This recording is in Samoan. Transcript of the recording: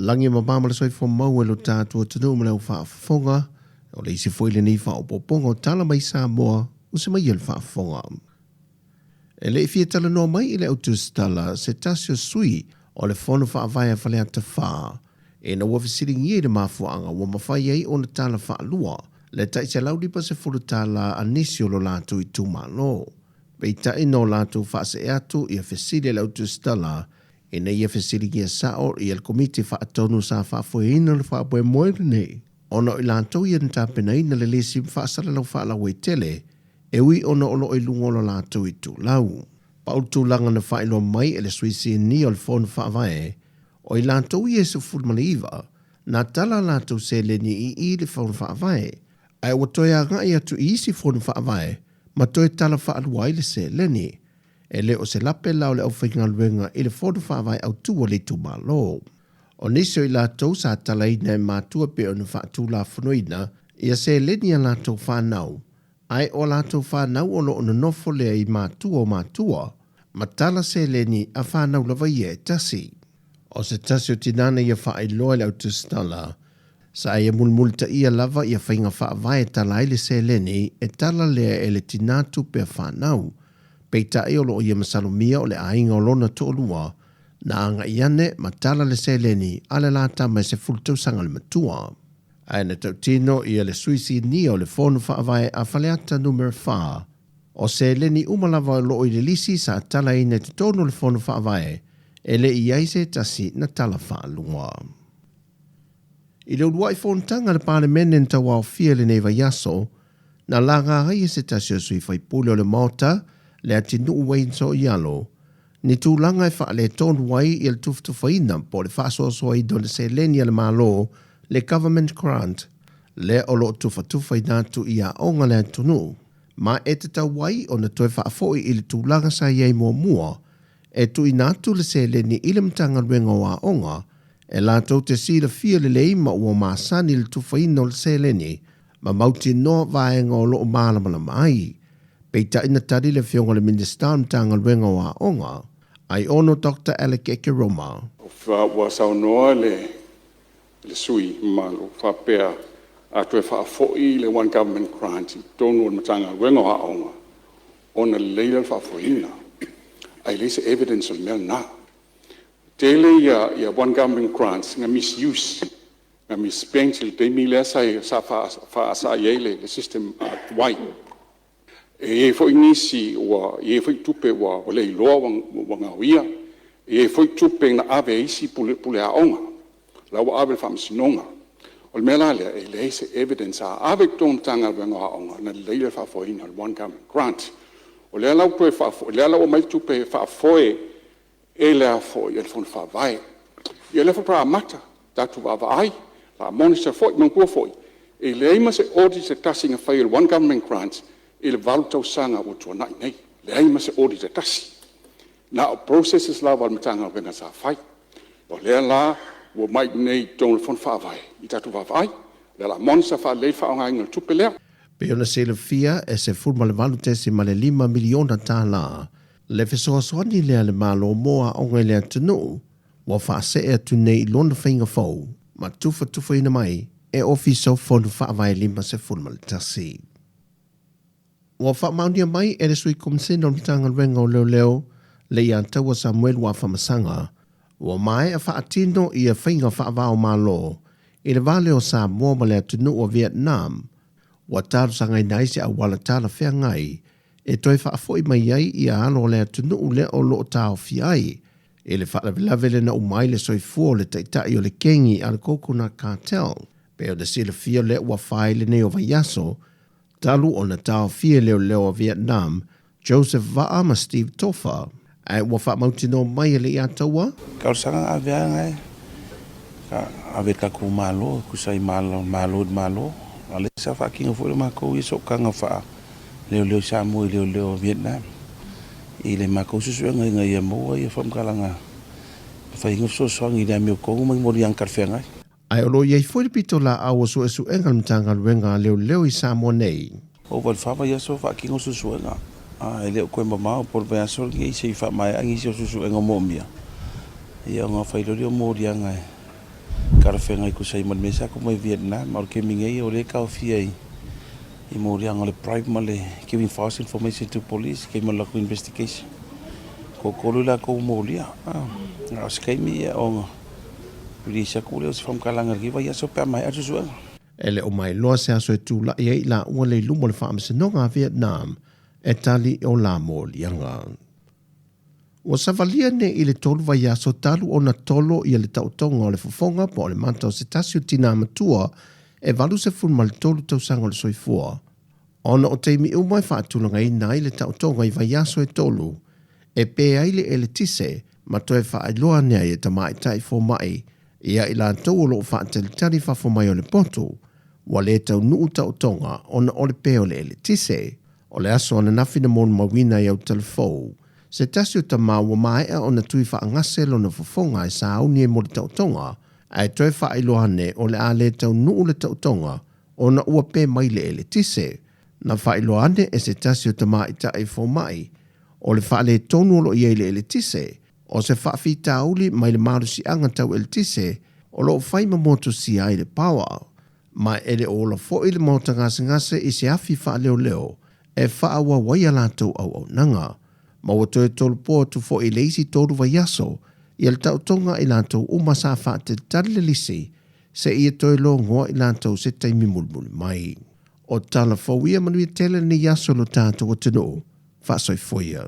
Lagi e mamā ma le soifua maua i lo tatou atunuu ma le au faafofoga. O le isi foi lenei faaopoopoga o Tala mai Samoa, usi mai le faafofoga. E le i fia talanoa mai i le au tusitala se tasi o sui o le Fono Faavae a Faleata 4, ina ua fesiligia i le mafuaaga ua mafai ai ona tala faalua le tai $150 a nisi o lo latou itumalo. Peitai na o latou faasee atu ia fesili a le au tusitala ina ia fesiligia sao ia le Komiti Faatonu sa faafoeina le faamoemoe lenei, ona o i latou ia na tapenaina le lisi ma faasalalau faalauaitele e ui ona o lo o i luga o lo latou itulau. Pau le tulaga na faailoa mai e le sui sinia o le Fono Faavae, o i latou ia e 19, na tala latou seleni i i le Fono Faavae, ae ua toe agai atu i isi Fono Faavae ma toe tala faalua ai le seleni. E le o se lape la o le aufaigaluega i le Fono Faavae autu o le itumalo. O nisi o i latou sa talaina e matua pe ona faatulafonoina ia seleni a latou whanau, ae o latou whanau o lo o nonofo lea i matua o matua, ma tala seleni a whanau lava ia e tasi. O se tasi o tinana ia whaailoa le au tusitala, sa ia mulmulta ia lava ia whainga whaavae tala ai le seleni e tala lea e le tinatu pe whanau. Peitai o lo o ia masalomia o le aiga o lona to'olua, na aga iane ma tala le seleni a le la tama e 10 tausaga le matua. Ae na tautino ia le sui sinia o le Fono Faavae a Faleata numera 4, o seleni uma lava o lo o i le lisi sa talaina i totonu o le Fono Faavae, e le i ai se tasi na tala faalua. I le uluai fonotaga a le Palemene na tauaofia lenei vaiaso, na laga ai e se tasi o sui faipule o le Maota, le atinuu Wayne Soialo, ni tulaga e faaletonu ai i le tufatufaina po o le faasoasoaina o le seleni a le Malo, le government grant, lea o lo o tufatufaina atu i aoga le atunuu, ma e tatau ai ona toe faafoi i le tulaga sa i ai muamua, e tuuina atu le seleni i le Matagaluega o Aoga, e latou te silafia lelei ma ua masani le tufaina o le seleni, ma mautinoa vaega o lo o malamalama ai. Peitai na tali le afioga i le Minisita o le Matagaluega o Aoga, Aiono Dr. Alec Ekeroma. Ua saunoa le sui usufono mamalu faapea a toe faafoi le One Government Grant i totonu o le Matagaluega o Aoga ona lelei lea o le faafoeina, ae leai se evidence o le mea lena. E tele ia One Government Grants na misuse, na misspent i le taimi lea sa faasai ai le system tuai. E i ai foi nisi ua i ai foi tupe ua leiloa ua gaoia, e i ai foi tupe na ave e isi pule aoga, la ua ave i le Faamasinoga. O le mea la lea, e leai se evidence a ave i totonu o le Matagaluega o Aoga ona lelei lea o le faafoeina o le One Government Grant. O lea la ua toe faafoi, o lea la ua aumai le tupe e faafoe e le Fono Faavae. Ia o lea faatoa amata, tatou vaavaai, o le a monitor foi. Manatua foi, e leai ma se audit se tasi na faia i le One Government Grant i le 8 tausaga ua tuanai nei, leai ma se audit e tasi. Na o processes lava a le Matagaluega sa fai. O lea la ua aumai i inei i totonu o le Fono Faavae ia tatou vaavaai, o le a monitor faalelei le faaaogaina o le tupe lea. Pei ona silafia e $18.5 miliona tala le fesoasoani lea a le Malo mo aoga i le atunuu, ua faasee atu nei i lona faiga fou ma tufatufaina mai e Ofisa o Fono Faavae 51. Ua faamaonia mai e le Sui Komisena o le Matagaluega o Leoleo le ia Taua Samuelu Afamasaga, ua maea faatino ia faiga faavao Malo i le va lea o Samoa ma le atunuu o Vietnam, ua talosagaina ai se auala talafeagai e toe faafoi mai ai ia alo o le atunuu lea o lo o taofia ai i le faalavelave le na uma ai le soifua o le taitai o le kengi a le Coconut Cartel. Pe o le silafia lea ua fai lenei o vaiaso, talu ona taofia leoleo o Vietnam, Joseph Va'a ma Steve Tofa, ae ua faamautinoa mai e le ia taua. Talosaga aveaga e ka ave tatou Malo tusa i malo malo i malo. A le sa faatino foi le matou ia sootaga faa leoleo i Samoa i leoleo o Vietnam. I le matou suesuega ina ia maua ia faamatalaga faiga fesoasoani i le amiotonu ma ni moliaga talafeagai. Ae o lo o i ai foi le pitolaau o suesuega a le Matagaluega a Leoleo i Samoa nei. Ova i le 4 vaiaso faatino suesuega, a e le o toe mamao po o le vaiaso lenei se i faamaea nisi o suesuega moomia, ia ona fai loa lea o moliaga e talafeagai tusa ai ma le mea sa tupu mai Vietnam. A o le taimi nei o lea e taofia i i moliaga o le bribe ma le giving false information to police taimi o le latou investigation. Toatolu i latou ua molia. A o se taimi ia ona release atu lea o se faamatalaga i lenei vaiaso pe a maea le suesuega. E le o mailoa se aso e tulai ai i laua le i luma o le Faamasinoga a Vietnam e tali i o la moliaga. Ua savalia nei i le tolu vaiaso talu ona tolo ia le taotoga o le fofoga po o le mata o se tasi o tinā matua e 83 tausaga o le soifua, ona o taimi uma e faatulagaina ai le taotoga i vaiaso e tolu e pē ai le eletise ma toe faailoa ane ai e tamaitai fomai ia i latou o lo o faatalitali fafo mai o le potu ua le taunuu taotoga ona o le pē o le eletise. O le aso ananafi na molimauina ai Autalafou, se tasi o tama ua maea ona tui faagase lona fofoga e sauni ai mo le taotoga, ae toe faailoa ane o le a le taunuu le taotoga ona ua pē mai le eletise. Na faailoa ane e se tasi o tamaitai fomai o le faaletonu o lo o i ai le eletise, o se faafitauli mai le malosiaga tau eletise o lo o fai ma motusia ai le power, ma e le o ola foi le maota gasegase i se afi faaleoleo e faaauau ai a latou auaunaga. Ma ua toe tolopo atu foi i le isi tolu vaiaso ia le taotoga i latou uma sa faatalitali le lisi seia toe logoa i latou se taimi mulimuli mai. O tala fou ia manuia tele lenei aso i lo tatou atunuu. Faasoifua ia.